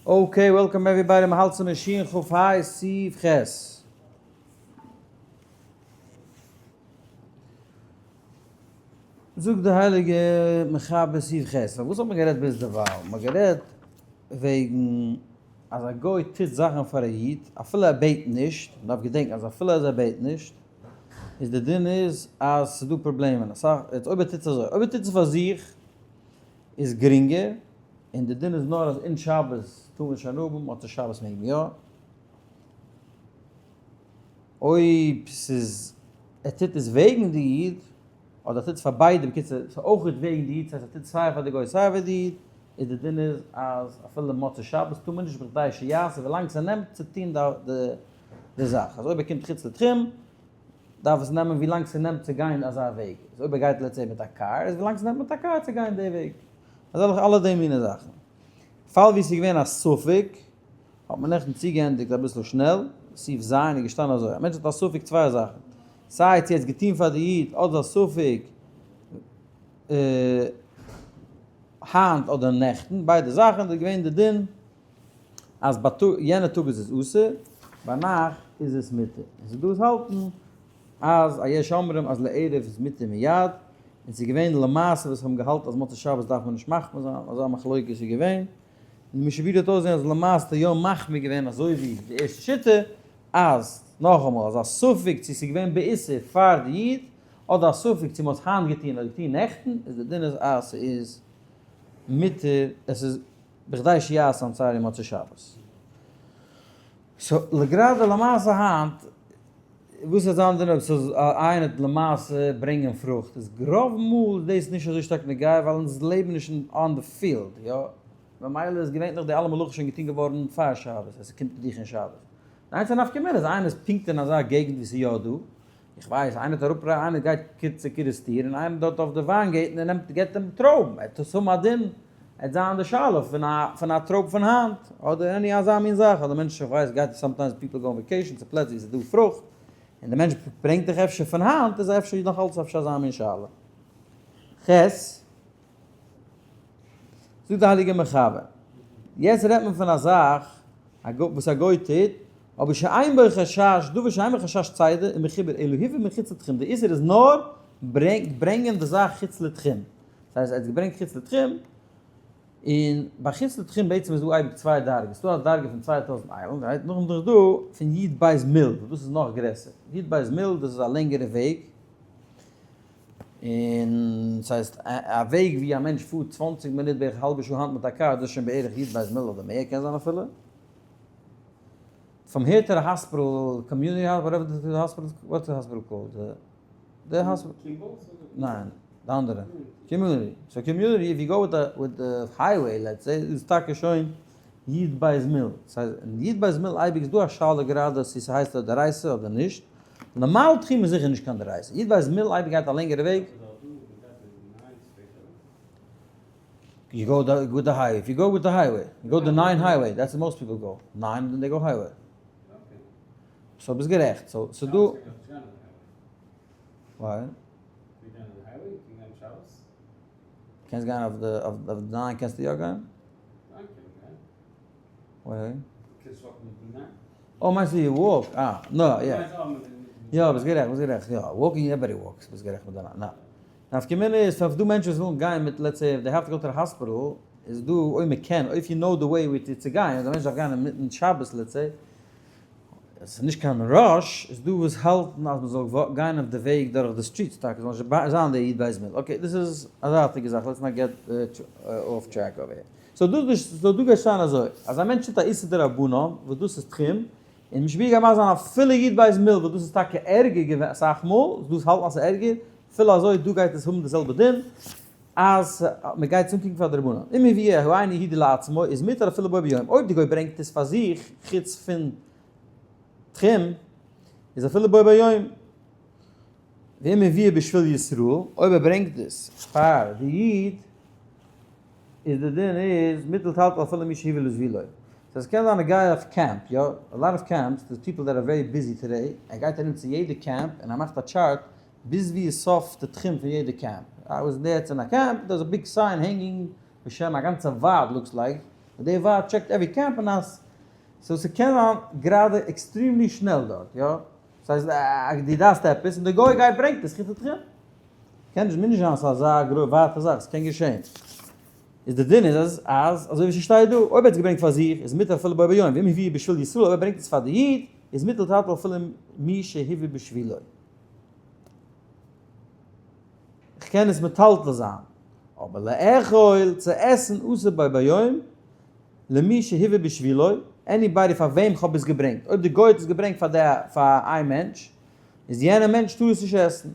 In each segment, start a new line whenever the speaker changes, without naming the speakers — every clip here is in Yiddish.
Okay, welcome everybody, מ'האלט צום שין כ ה סעיף ח'. זאגט די הייליגע מחבר סעיף ח', פארוואס האט מען גערעדט ביז דערווייל? מ'האט גערעדט וועגן אז א גוי טוט זאכן פאר א איד אפילו ער בעט נישט, מ'דארף געדענקן אז אפילו אז ער בעט נישט, איז די דין איז אז ס'איז דא פראבלעמען אסאך, יעצט אויב ער טוט עס אזוי, אויב ער טוט עס פאר זיך איז גרינגער, און די דין איז נאר אז אין שבת טאר מען נישט הנאה האבן, מוצאי שבת מעג מען יא. אויב ס'איז ער טוט עס וועגן די איד, אדער ער טוט עס פאר ביידע, בקיצור ס'איז אויך וועגן די איד, ס'הייסט ער טוט סיי פאר די גוי סיי פאר די איד, איז די דין איז אז אפילו מוצאי שבת טאר מען נישט בכדי שיעשה ווילאנג ס'נעמט צו טון די זאך, אז אויב ער קומט חוץ לתחום דארף עס נעמען ווילאנג ס'נעמט צו גיין אזא וועג, איז אויב ער גייט let's say מיט א קאר איז ווילאנג ס'נעמט מיט א קאר צו גיין די וועג, אזעלכע אלע די מיני זאכן. פאל ווי ס'איז געווען א ספק האט מען נעכטן צוגעענדיגט אביסל שנעל, סעיף ז' איז געשטאנען אזוי, א מענטש האט א ספק צוויי זאכן, סיי צו ער האט עס געטון פאר די איד אדער א ספק היינט אדער נעכטן, ביידע זאכן איז געווען די דין אז בייטאג יענע טאג איז עס אסור, ביינאכט איז עס מותר, און ס'איז דא וואס האלטן אז א יש אומרים אז לערב איז מותר מיד, און ס'איז געווען למעשה וואס האבן געהאלטן אז מוצאי שבת דארף מען נישט מחמיר זיין, אזא מחלוקת איז געווען, און די משנה ברורה האט אויסגעזען אז למעשה האט ער יא מחמיר געווען אזוי ווי די ערשטע שיטה, אז נאכאמאל אז א ספק צו ס'איז געווען באיסור פאר די איד, אדער א ספק צו מ'האט עס היינט געטון אדער געטון נעכטן, איז די דין איז אז ס'איז מותר, עס איז בכדי שיעשה אמצעי מוצאי שבת. so לגראדע למעשה היינט, וואס וועט זיין דען אויב ס'זאל איינער למעשה ברענגען פרוכט, איז רוב מאל איז דאס נישט אזוי שטארק נוגע ווייל אונז לעבן נישט on the field, יא? ממילא איז געווענליך די אלע מלאכות שוין געטון געווארן פאר שבת, אז ס'קומט דיך אין שבת. די איינציגע נפקא מינה איז איינער איז פונקט אין אזא געגנט ווי ס'איז יא דא, איך ווייס, איינער האט אראפ איינער גייט צו קערעסטיר און איינער דארט אויף די וויינגערטן און נעמט געבט אים טרויבן, ער טוט האבן א דין, עט זיין די שאלה פון א פון א טרויב פון היינט, אדער any אזא מין זאך, אדער מענטש איך ווייס גייט sometimes people go on vacation צו פלעצער ווי ס'איז דא פרוכט, און די מענטש ברענגט דיך אפשר פון היינט, איז אפשר נאך אלץ אפשר אזא מין שאלה. ח. זאגט די הייליגע מחבר, יעצט רעדט מען פון א זאך וואס א גוי טוט, אבער שאין בו חשש, דבר שאין בו חשש צידה ומחובר אלא הביא מחוץ לתחום, די איסור איז נאר ברענגען די זאך חוץ לתחום, דאס הייסט ער האט געברענגט חוץ לתחום, און ביי חוץ לתחום בעצם איז דא אייביג צוויי דרגות, ס'דא א דרגה פון 2000 איילן, right? נאכדעם איז דא פון י ב מיל, וואס דאס איז נאך גרעסער, י ב מיל דאס איז א לענגערע וועג, און ס'הייסט א וועג ווי א מענטש פארט 20 מינוט בערך א האלבע שעה היינט מיט א קאר, דאס איז שוין בערך י ב מיל אדער מער קען זיין אפילו. From here to the hospital, community hospital, whatever the hospital, what's the hospital called? The hospital. ניין, די אנדערע. Community. So community, if you go with the with the highway, let's say, איז טאקע שוין י ב מיל. ס'הייסט, אין י ב מיל אייביג איז דא א שאלה גראדע צו ס'הייסט א דאורייתא אדער נישט. נארמאל תחום איז זיכער נישט קיין דאורייתא. י ב מיל אייביג גייט א לענגערע וועג. You go the with the highway. If you go with the highway, you go the 9 highway, that's the most people go. 9 then they go highway. So ביסט גערעכט. So ס'דא Why? קענסט גיין אויף די אויף די 9 קענסטו יא גיין? Why? Oh מיינסטו you walk? אה, נא, יא. יא, ביסט גערעכט, ביסט גערעכט, יא. Walking everybody walks, ביסט גערעכט מיט די 9. נפקא מינה איז פאר דא מענטשן וואס ווילן גיין מיט let's say if they have to go to the hospital איז דא אויב מען קען אויב you know the way ווי צו גיין אז א מענטש דארף גיין אינמיטן שבת let's say עס איז נישט קיין rush איז דא וואס האלטן אז מען זאל גיין אויף די וועג דורך די streets טאקע זאל נישט זיין די י ב מיל okay דאס איז א זייטיגע זאך let's not get off track over here so דא איז דא גייט שטיין אזוי אז א מענטש טוט א איסור דרבנן וואס דאס איז תחום און משביע גייט מאכט זיין אפילו י ב מיל וואס דאס איז טאקע ערגער געווען אסאך מאל דאס האלטן אז ס'איז ערגער אפילו אזוי דא גייט עס האבן די זעלבע דין אז מען גייט עס אנקוקן פאר די רבנן. אם הביאה האינו יהודי לעצמו איז מותר אפילו בו ביום, אויב די גוי ברענגט עס פאר זיך חוץ פון תחום איז אפילו בו ביום. ואם הביאה בשביל ישראל, אויב ער ברענגט עס פאר די איד איז די דין איז מותר לטלטל אפילו מי שהביא לשבילו. So עס קען זיין א גיי אויף קעמפ, יא, a lot of camps, there's people that are very busy today, ער גייט ארום צו יעדע קעמפ און ער מאכט א chart ביז ווי איז סוף די תחום פון יעדע קעמפ. I was there אין א קעמפ, there is a big sign hanging בשם א גאנצע ועד looks like. די ועד טשעקט every camp און אז so ס'קען זיין גראדע extremely שנעל דארט, יא? ס'הייסט דו דארפסט עפעס און די גוי גייט ברענגט עס, חוץ לתחום. קען נישט, מוז נישט זיין ס'איז אזא ווייטע זאך, ס'קען געשען. איז די דין איז אז אז אזוי ווי ס'שטייט דא, אויב ער האט עס געברענגט פאר זיך איז מותר אפילו בו ביום, ואם הביא בשביל ישראל, אויב ער ברענגט עס פאר די איד, איז מותר לטלטל אפילו מי שהביא בשבילו. כ'קען עס מטלטל זיין, אבער לאכול, צו עסן, אסור בו ביום, למי שהביא בשבילו, anybody פאר וועם כ'האב עס געברענגט, אויב די גוי האט עס געברענגט פאר די פאר איין מענטש, איז יענער מענטש טאר עס נישט עסן.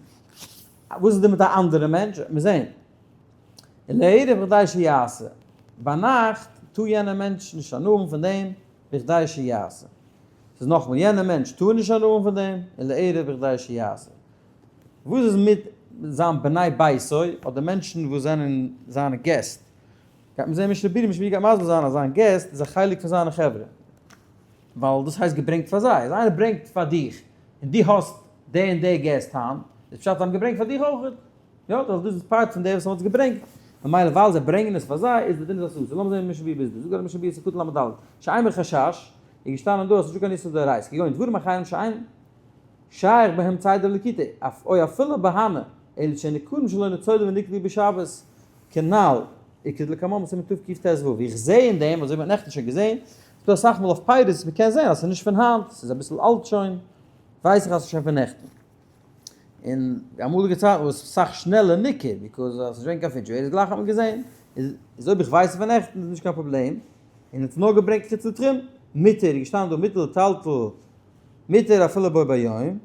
וואס איז דא מיט א אנדערע מענטש? מיר זעהן. ולערב בכדי שיעשה. ביינאכט טאר יענער מענטש נישט הנאה האבן פון דעם בכדי שיעשה. ס'איז נאכאמאל, יענער מענטש טאר נישט הנאה האבן פון דעם, ולערב בכדי שיעשה. וואס איז מיט זיין בני ביתו, אדער מענטשן וואס זענען זיינע געסט? גייט מען זען משנה ברורה, משנה ברורה גייט מסביר זיין אז זיין געסט איז א חלק פון זיינע חברה, ווייל דאס הייסט געברענגט פאר זיי, אז איינער ברענגט פאר דיך און דו האסט די און די געסט היינט, איז פשט זיי האבן געברענגט פאר דיך אויך, יא, דאס איז part פון די וואס האבן עס געברענגט, ממילא ווייל זיי ברענגען עס פאר זיי איז די דין איז אסור, לאמיר זען משנה ברורה ביז דא, זאגט דער משנה ברורה ס'קטן ל"ד, שאין בחשש, איז געשטאנען דא אז ס'נישטא קיין איסור דאורייתא, כגון דברים אחרים שאין שייך בהם צידה ולקיטה, או אפילו בהמה, אלא שניכרים שלא ניצולו ונקלו בשבת, כנ"ל, וכדלקמן סימן תקט"ו, ווי איך זעה אין דעם, אזוי ווי מ'האט נעכטן שוין געזען, ס'דא אסאך מאל אויף פירות, מ'קען זען אז ס'איז נישט פון היינט, ס'איז אביסל אלט שוין, ווייס איך אז ס'איז שוין פון נעכטן. אין די אמאליגע צייטן וואס סאך שנעלער ניכר, because אז ס'איז נישט געווען קיין refrigerator גלייך האט מען געזען, איז אויב איך ווייס פון נעכטן איז נישט קיין פראבלעם, און האט נאר געברענגט חוץ לתחום, מותר איז געשטאנען דא מותר לטלטל, מותר אפילו בו ביום,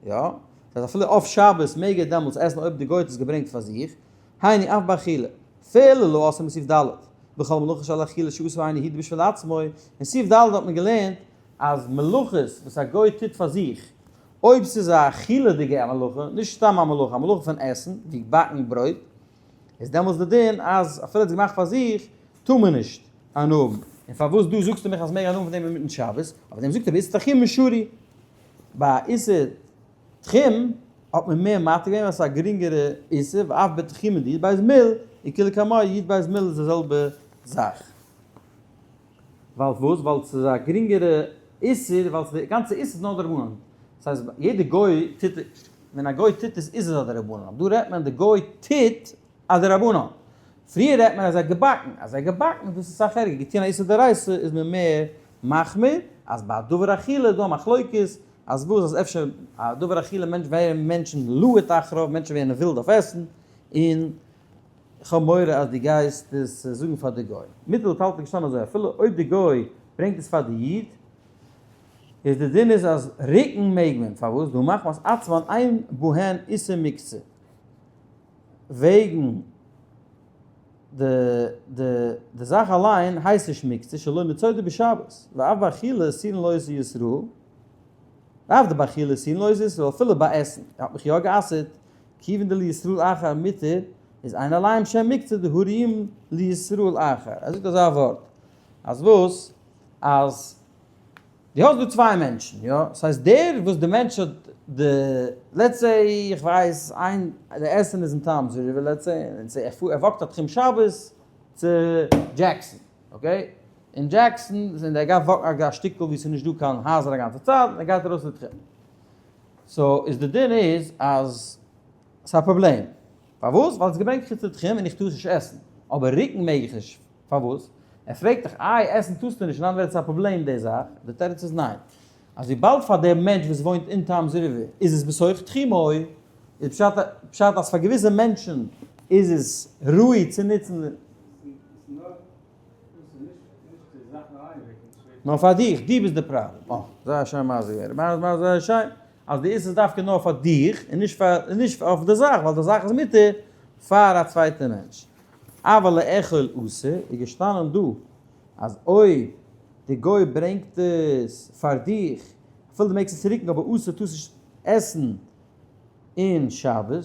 יא, אז אפילו אויף שבת מעג ער דעמאלטס עסן אויב די גוי האט עס געברענגט פאר זיך, היינו אף באכילה, אפילו לא עשה מסעיף ד', בכל מלאכה של אכילה שעשה אינו היד בשביל עצמו, אין סעיף ד' האט מען געלערנט אז מלאכות וואס א גוי טוט פאר זיך, אויב ס'איז א אכילה'דיגע מלאכה, נישט סתם א מלאכה, א מלאכה פון עסן, ווי באקן ברויט, איז דעמאלטס די דין אז אפילו ער האט עס געמאכט פאר זיך, טאר מען נישט הנאה האבן. און פארוואס דא זאגסטו מיך אז מעג הנאה האבן פון דעם אינמיטן שבת, אויף דעם זאגט ער באיסור תחומין שרי. ביי איסור תחום האט מען מער מתיר געווען ווייל ס'איז א גרינגערע איסור, ואף בתחומין די"ב מיל, וכולהו קמיה י"ב מיל איז די זעלבע זאך. ווייל וואס? ווייל ס'איז א גרינגערע איסור, ווייל די גאנצע איסור איז נאר דרבנן. דאס הייסט יעדע גוי טוט, ווען א גוי טוט עס איז עס א דרבנן, אבער דא רעדט מען די גוי טוט א דרבנן. פריער רעדט מען אז ער האט געבאקן, אז ער האט געבאקן דאס איז אסאך ערגער, געטון א איסור דאורייתא איז מען מער מחמיר, אז ביי א דבר אכילה איז דא א מחלוקת, אז וואס אז אפשר א דבר אכילה מענטש ווערן מענטשן להוט אחריו, מענטשן ווערן ווילד אויף עסן, און כ'האב מורא אז דו גייסט עס זאגן פאר די גוי. מותר לטלטל איז געשטאנען אזוי אפילו אויב די גוי ברענגט עס פאר די איד, איז די דין איז אז רוקן מעג מען, פארוואס? דהא מחמת עצמן אין בהן איסור מוקצה, וועגן די די די זאך אליין הייסט נישט מוקצה שלא ניצודה בשבת, ואף באכילה אסורין להוציא ישראל, ואף דבאכילה אסורין להוציא ישראל אפילו ביי עסן, ער האט מיך יא גע'אסר'ט, כיוון דלישראל אחר מותר, איז אין עליהם שם מוקצה דהראויים לישראל אחר. ער זאגט אזא ווארט, אז וואס? אז דו האסט דא צוויי מענטשן, יא? ס'הייסט דער וואס די מענטש האט די, let's say, איך ווייס, איין, די עסן איז אין טאמס ריווער, let's say, און ס'איז ער פארט, ער walk ט א תחום שבת צו דזשעקסאן, okay? אין דזשעקסאן, און ער גייט walk ן א שטיקל וואו ס'איז נישט דא קיין הייזער א גאנצע צייט, און ער גייט ארויס לתחום. so איז די דין איז אז ס'איז א פראבלעם. פארוואס? ווייל עס געברענגט חוץ לתחום און איך טאר עס נישט עסן. אבער רוקן מעג איך נישט. פארוואס? ער פרעגט דיך, איי עסן טארסטו נישט און דאן ווערט עס א פראבלעם די זאך? די תירוץ איז ניין. אז וויבאלד פאר דער מענטש וואס וואוינט אין טאמס ריווער איז עס בתוך תחומו, איז פשט פשט אז פאר געוויסע מענטשן איז עס ראוי צו נוצן. נאר פאר דיך, דו ביסט די פראבלעם. אה, זייער שיין מסביר געווען. רבי אהרן איז מסביר זייער שיין, אז די איסור איז דווקא נאר פאר דיך, און נישט פאר, און נישט אויף די זאך, ווייל די זאך איז מותר פאר א צווייטע מענטש. אבל לאכול אסור, איז געשטאנען דא, אז אויב די גוי ברענגט עס פאר דיך, אפילו דו מעגסט עס רוקן, אבער אסור טארסט נישט עסן אין שבת.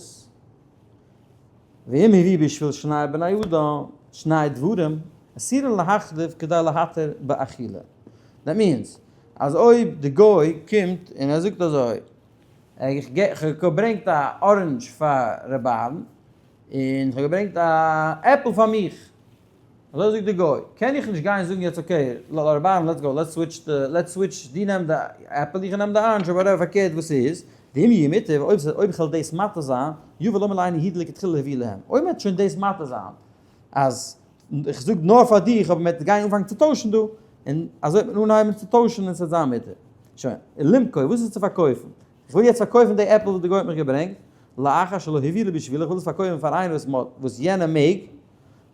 ואם הביא בשביל שני בני אדם שני דברים אסורין להחליף כדי להתיר באכילה. That means אז אויב די גוי קומט און ער זאגט אזוי, איך האב געברענגט א orange פאר ר' אהרן, און איך האב געברענגט א עפל פאר מיך. אזוי זאגט די גוי, קען איך נישט גיין זאגן יעצט okay, רבי let's go, let's switch די, let's switch, דו נעם די עפל איך נעם די orange אדער whatever פארקערט וואס ס'איז, ואם יהיה מותר, אויב אויב איך וועל דאס מתיר זיין, יבא לומר לאינו יהודי לכתחילה הביאו להם, אויב מ'וועט שוין דאס מתיר זיין, אז איך זאג נאר פאר דיך אבער מ'וועט גיין אנפאנגען צו טוישן דא, און אזוי וועט מען אנהייבן צו טוישן און ס'וועט זיין מותר. שוין, למכור, וואס איז צו פארקויפן? איך וויל יעצט פארקויפן די עפל וואס די גוי האט מיך געברענגט, לאחר שלא הביאו בשבילו, איך וויל עס פארקויפן פאר איינער וואס יענער מעג,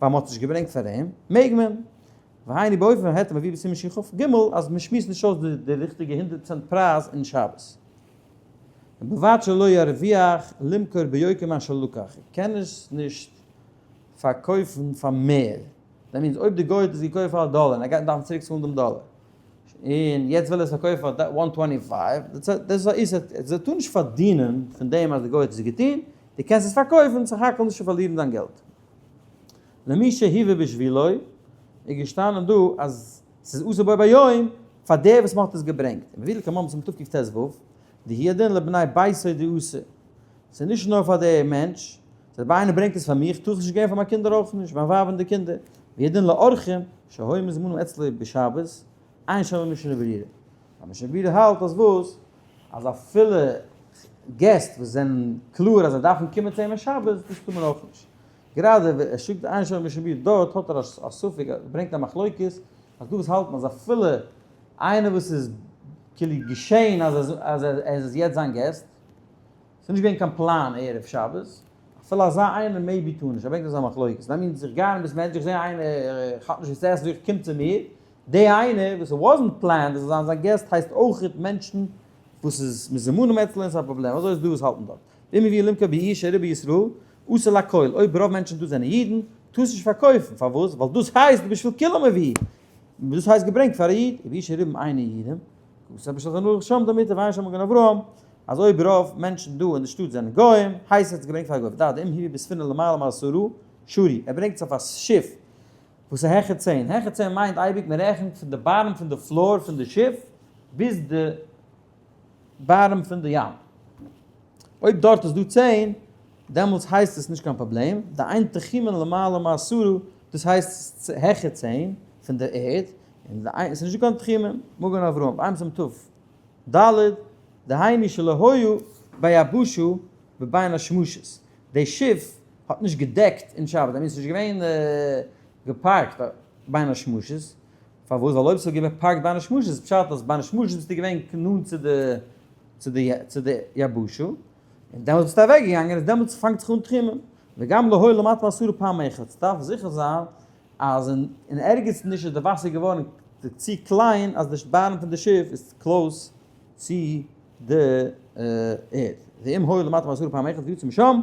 ווייל מ'האט עס נישט געברענגט פאר אים, מעג מען. והיינו באופן היתר מביא בסימן שכ"ג, אז מ'שמועסט נישט אויס די ריכטיגע 100% פרייז אין שבת. ובלבד שלא ירוויח למכור ביוקר מה שלקח, איך קען עס נישט פארקויפן פאר מער, that means אויב די גוי האט עס געקויפט פאר א דאלער און ער גייט דארפן צוריק צאלן דעם דאלער, און יעצט וויל ער עס פארקויפן פאר one twenty five, דאס איז א איסור, ער טאר נישט פארדינען פון דעם אז די גוי האט עס געטון, דו קענסט עס פארקויפן, סך הכל נישט צו פארלירן דיין געלט. למי שהביא בשבילו, איז געשטאנען דא אז ס'איז אסור בו ביום פאר דער וואס מ'האט עס געברענגט, און מביא לקמן סימן תקט"ו, דהוא הדין לבני ביתו דאסור, ס'איז נישט נאר פאר דער מענטש, ס'איז אויב איינער ברענגט עס פאר מיך טאר איך עס נישט געבן פאר מיין קינדער אויך נישט, מיין ווייב און די קינדער, והוא הדין לאורחים שהיו מזומנים אצלו בשבת, עיין שם במשנה ברורה. ווייל משנה ברורה האלט אז וואס? אז אפילו געסט וואס זענען קלאר אז זיי דארפן קומען צו אים אין שבת, דאס טאר מען אויך נישט. גראדע ווען ער שיקט עיין שם במשנה ברורה דארט האט ער א ספק, ער ברענגט א מחלוקת אז דא וואס האלטן אז אפילו איינער וואס איז כאילו געשען אז ער איז יעצט זיין געסט, ס'איז נישט געווען קיין פלאן ערב שבת, אפילו אזא איינער maybe טאר נישט, ער ברענגט אזא מחלוקת, that means איך גיי אין בית מדרש איך זע איינער האט נישט וואס צו עסן זאג איך קום צו מיר, די איינער וואס wasn't planned ער זאל זיין זיין געסט הייסט אויכעט מענטשן וואס איז מזומנים אצלו און ס'איז א פראבלעם, אזוי איז דא וואס האלטן דארט. ואם הביאו למכור בעיר שרובה ישראל, אסור לכל, אויב רוב מענטשן דא זענען אידן, טארסט נישט פארקויפן, פארוואס? ווייל דאס הייסט בשביל כולם הביאו, דאס הייסט געברענגט פאר א איד, ובעיר שרובם אינם יהודים, כתב בשולחן ערוך שם דמותר ועיין שם מגן אברהם, אז אויב רוב מענטשן דא אין די שטאט זענען גוים, הייסט עס געברענגט פאר א גוי, ודע דאם הביאו בספינה למעלה מעשרה שרי, ער ברענגט עס אויף א שיף וואס איז העכער צען, העכער צען מיינט אייביג מען רעכנט פון די bottom פון די floor פון די שיף ביז די bottom פון די ים, אויב דארט איז דא צען דעמאלטס הייסט עס נישט קיין פראבלעם, דאין תחומין למעלה מעשרה, דאס הייסט העכער צען פון די ערד, און עס איז נישט דא קיין תחומין, מגן אברהם, ועיין סימן ת"ד, דהיינו שלא היו ביבשה בבין השמשות, די שיף האט נישט געדעקט אין שבת, I mean ס'איז נישט געווען געפארקט בין השמשות, פארוואס? ווייל אויב ס'וואלט געווען פארקט בין השמשות איז פשט אז בין השמשות ביסטו געווען נאנט צו די צו די צו די יבשה, און דעמאלטס ביסטו אוועק געגאנגען איז דעמאלטס פאנגט זיך אן תחומין, וגם לא היה למטה מעשרה פעם אחת, ס'דארף זיכער זיין אז אין ערגעץ נישט איז די וואסער געווארן צו קליין אז די bottom פון די שיף איז close צו די ערד, ואם היה למטה מעשרה פעם אחת ויצא משם,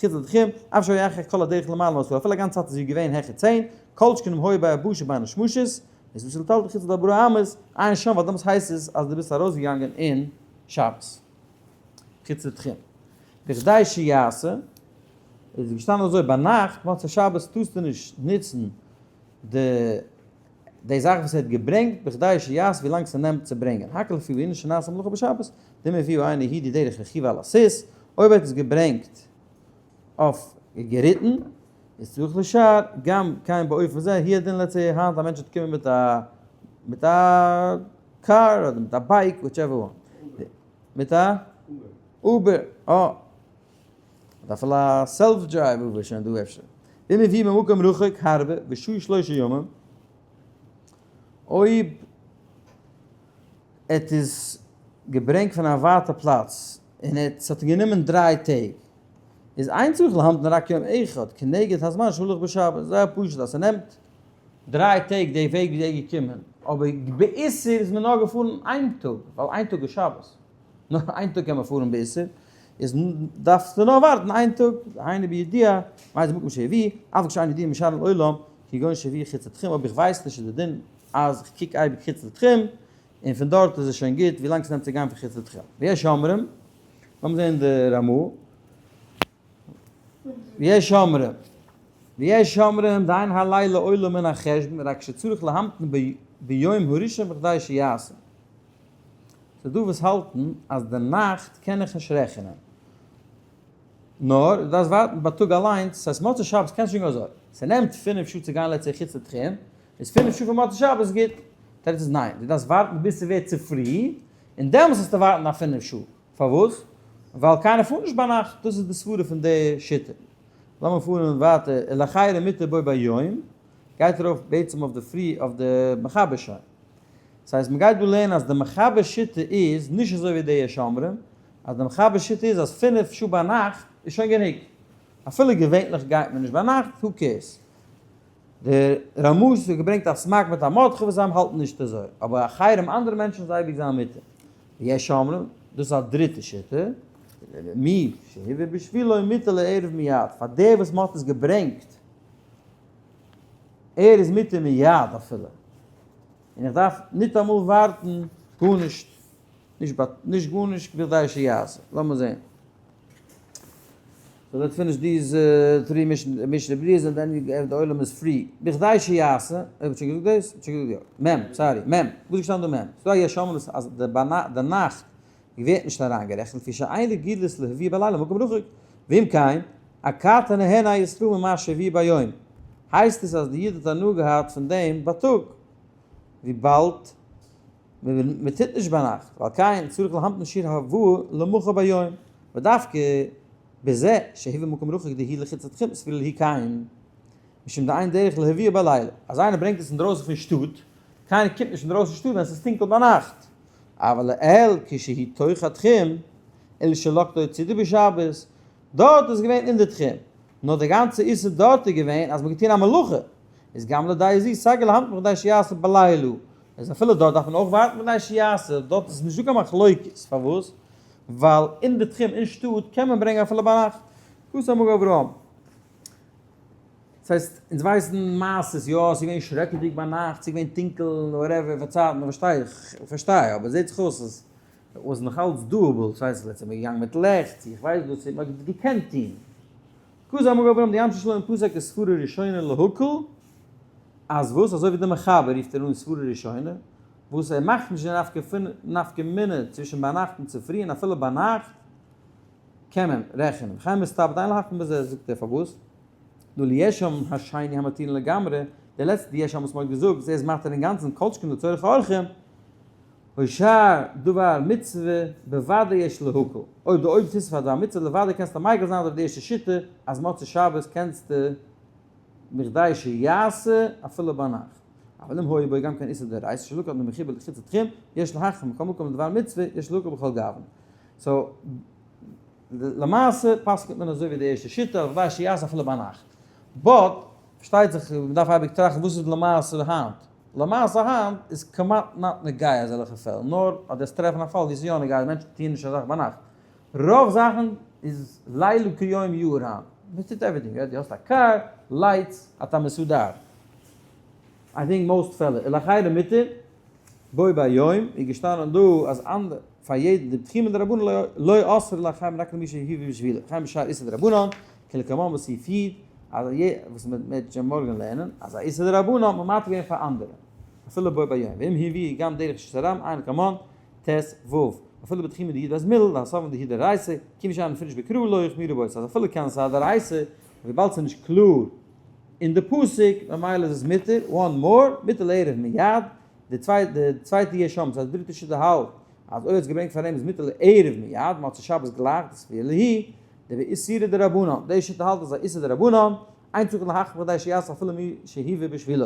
חוץ לתחום, אף שהיה אחר כל הדרך למעלה מעשרה, אפילו א גאנצע צייט איז זי געווען העכער צען, כל שכן אם היה ביבשה בין השמשות, איז אסור לטלטל חוץ לארבעה אמות, עיין שם ווייל דעמאלטס הייסט עס אז דו ביסט ארויסגעגאנגען אין שבת. חוץ לתחום. בכדי שיעשה, איז געשטאנען אזוי ביינאכט מוצאי שבת טארסטו נישט נוצן די די זאך וואס ער האט געברענגט בכדי שיעשה ווי לאנג ס'נעמט צו ברענגען הכל לפי הענין שנעשה מלאכה בשבת דאם הביאו אינו יהודי דרך רכיבה על הסוס אויב ער האט עס געברענגט אויף געריטן איז צריך לשער גם כן באופן זה הוא הדין let's say היינט א מענטש וועט קומען מיט א מיט א קאר אדער מיט א bike whichever one מיט א Uber אה. אדער אפילו א self drive Uber איז שוין דא אפשר. ואם הביאו ממקום רחוק הרבה ושהו שלושה ימים, אויב ער האט עס געברענגט פון א ווייטע פלאץ און ער האט ס'האט אים גענומען דריי טעג, איז אין צריך להמתין רק יום אחד כנגד הזמן שהלך בשבת, זייער פשוט אז ס'נעמט דריי טעג די וועג ווי ער איז געקומען, אבער באיסור איז מען נאר געפארן איין טאג, ווייל איין טאג איז שבת. נאר איין טאג קען מען פארן באיסור, איז דארפסטו נאר ווארטן איין טאג, דהיינו בידיעה, מאיזה מקום שהביא, אף כשאין ידיעה משאר לעולם, כגון שהביא חוץ לתחום, אויב איך ווייס נישט איז די דין אז איך קוק אייביג חוץ לתחום, און פון דארט איז עס שוין גוט ווילאנג ס'נעמט צו גיין פון חוץ לתחום. ויש אומרים, לאמיר זען די רמא, ויש אומרים, ויש אומרים דאין הלילה עולה מן החשבון רק שצריך להמתין ביום הראשון בכדי שיעשה. ס'איז דא וואס האלטן אז די נאכט קען איך נישט רעכענען. נאר דו דארפסט ווארטן בייטאג אליינס, ס'הייסט מוצאי שבת קענסט שוין גיין אזוי, ס'נעמט פינף שעה צו גיין לעצטע חוץ לתחום, איז פינף שעה פון מוצאי שבת איז גוט? תירוץ איז ניין, דו דארפסט ווארטן ביז ס'ווערט צופרי, און דעמאלס זאלסטו ווארטן א פינף שעה, פארוואס? ווייל קיינער פארט נישט ביינאכט, דאס איז די סברה פון די שיטה. לאמיר פארן ווייטער, ולאחרים מותר בו ביום, גייט ארויף בעצם אויף די פרי אויף די מחבר שוין. דאס הייסט מ'גייט דא לערנען אז די מחבר שיטה איז נישט אזוי ווי די יש אומרים, אז די מחבר שיטה איז אז פינף שעה ביינאכט איז שוין גענוג. אפילו געווענליך גייט מען נישט ביינאכט, who cares. דער רמ א האט געברענגט א סמק מיט א מרדכי וואס זיי האלטן נישט אזוי, אבער אחרים אנדערע מענטשן זיי אייביג זיין מותר. ויש אומרים, דאס איז א דריטע שיטה, מי שהביא בשבילו מותר לערב מיד, פאר דער וואס מען האט עס געברענגט, ער איז מותר מיד אפילו, און איך דארף ניטאמאל ווארטן גארנישט, נישט גארנישט בכדי שיעשה. לאמיר זען. So let's finish these three משנה ברורה'ס and then די עולם איז free. בכדי שיעשה, האב איך שוין געזאגט דאס? שוין געזאגט יא. מ', sorry, מ'. וואס איז געשטאנען דא מ'? ס'דא א יש אומרים אז די נאכט ווערט נישט אריינגערעכנט, לפי שאין רגילות להביא בלילה מקום רחוק. ואם כן, אכתי נהנה ישראל ממה שהביא ביום. הייסט עס אז די איד האט הנאה געהאט פון דעם בייטאג. וויבאלד מען טוט נישט ביינאכט, ועל כן צריך להמתין שיעור הבאה למחר ביום, ודווקא בזה שהביא מקום רחוק דהיא לחוץ לתחום סבירא להו כן, משום דאין דרך להביאה בלילה, אז איינער ברענגט עס אינדרויסן פון שטאט, קיינער קומט נישט אינדרויסן שטאט ווען עס איז טונקל ביינאכט, אבל לעיל כשהיא תוך התחום, אלא שלקטו צידה בשבת, דארט איז געווען אין די תחום, נאר די גאנצע איסור דארט איז געווען אז מען האט געטון א מלאכה, איז גם לדעה זו סגי להמתין בכדי שיעשה בלילה, איז אפילו דארט דארף מען אויך ווארטן בכדי שיעשה, דארט איז נישטא קיין מחלוקת, פארוואס? ווייל אין די תחום אין שטאט קען מען ברענגען אפילו ביינאכט, כתב מגן אברהם. דאס הייסט, אונז ווייסן מעשות, יא ס'איז געווען שרעקעדיג ביינאכט, ס'איז געווען טונקל, whatever, פארצייטן, פארשטיי איך, פארשטיי, אבער זעט זיך אויס אז איז נאך אלץ doable, ס'הייסט לעצט איז מען געגאנגען מיט לעכט, צו איך ווייס וואס, מען האט געקענט טון. כתב מגן אברהם די אנשי שלום פסק איז סברה ראשונה להקל, אז וואס? אזוי ווי די מחבר רופט ער אן סברה ראשונה, וואס ער מאכט נישט די נפקא מינה צווישן ביינאכט און צופרי און אפילו ביינאכט קען מען רעכענען. וכן מסתבר דאין להחמיר בזה, זאגט ער פארוואס? דהא ליש אומרים השני המתירין לגמרי, די לעצטע די יש אומרים וואס מען האט געזאגט וואס ער איז מתיר אינגאנצן כל שכן לצורך אורחים, ושאר דבר מצוה בוודאי יש להקל, אויב די אויב טוסטו פאר דבר מצוה לוודאי קענסטו מיקל זיין אזוי ווי די ערשטע שיטה אז מוצאי שבת קענסטו מכדי שיעשה אפילו ביינאכט, אבל אם היה בו גם כן איסור דאורייתא שלקח ממחובר לחוץ לתחום יש להחמיר מכל מקום לדבר מצוה יש להקל בכל גוון. so למעשה פסק'נט מען אזוי ווי די ערשטע שיטה אז מכדי שיעשה אפילו ביינאכט. but פארשטייט זיך מ'דארף אייביג טראכטן וואס איז למעשה היינט. למעשה היינט איז כמעט not נוגע אזעלכע פעלן, נאר אז דו וועסט טרעפן א פאל ווי עס איז יא נוגע אז מענטשן טוען נישט אזאך ביינאכט. רוב זאכן איז לילה כיום יאיר היינט. מען טוט everything, יא דו האסט א קאר, lights, אתה מסודר. I think most פעלער. ולאחרים מותר, בו ביום, איז געשטאנען דא אז אנדער פאר יעדן די תחומין דרבנן לא אסור לאחרים רק למי שהביא בשבילו, וכן בשאר איסור דרבנן, כלקמן בסעיף י', אז א יע וואס מען וועט שוין מארגן לערנען, אז א איסור דרבנן האט מען מתיר געווען פאר אנדערע, אפילו בו ביום, ואם הביא גם דרך רשות הרבים עיין לקמן, ט ו, אפילו בתחומין די"ב מיל, להסבן דהיא דאורייתא, כיוון שאינו מפורש בקרא לא החמירו בו, אז אפילו קען זיין דאורייתא, וויבאלד ס'איז נישט קלאר אין די פסוק, ממילא איז עס מותר, one more, מותר לערב מיד, די צווייטע יש אומרים, ס'הייסט די דריטע שיטה האלט אז אויב האט עס געברענגט פאר אים איז מותר לערב מיד, מוצאי שבת גלייך, דסבירא להו, דבאיסורא דרבנן, די שיטה האלט אז א איסור דרבנן, אין צריך להחמיר בכדי שיעשה אפילו מי שהביא בשבילו.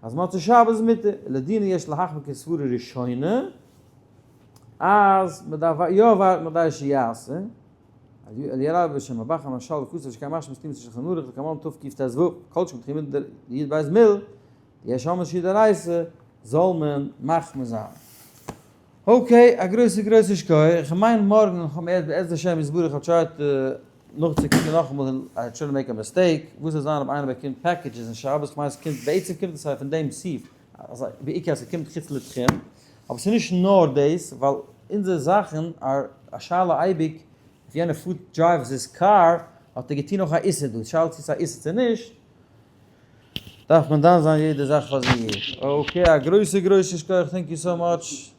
אז מוצאי שבת איז מותר, ולדינא יש להחמיר כסברה ראשונה, אז מ'דארף יא ווארטן בכדי שיעשה, אלי' רבה בשם הבח המשל וכתב שכן משמע סתימת שולחן ערוך לקמן תקט"ו, כל שכן תחימת י"ב מיל, יש אומרים שהיא דאורייתא, זאל מען מחמיר זיין. okay, א גרויסע גרויסע שכוח, איך מיין מארגן האבן מיר בעזרת השם יתברך א chart נאכצוקוקן נאכאמאל, I shouldn't make a mistake, וואס וועט זיין אויב איינער באקומט packages אין שבת, כ'מיין עס קומט, בעצם קומט עס פון דעם סעיף, אז בעיקר אז ס'קומט חוץ לתחום, אבער ס'איז נישט נאר דאס, ווייל אונזערע זאכן are א שאלה אייביג, אויב יענער פארט drives his car, האט ער געטון אויך א איסור דא, שאלה צו ס'איז א איסור צו נישט, דארף מען דן זיין יעדע זאך פאר זיך. okay, א גרויסע גרויסע שכוח, thank you so much.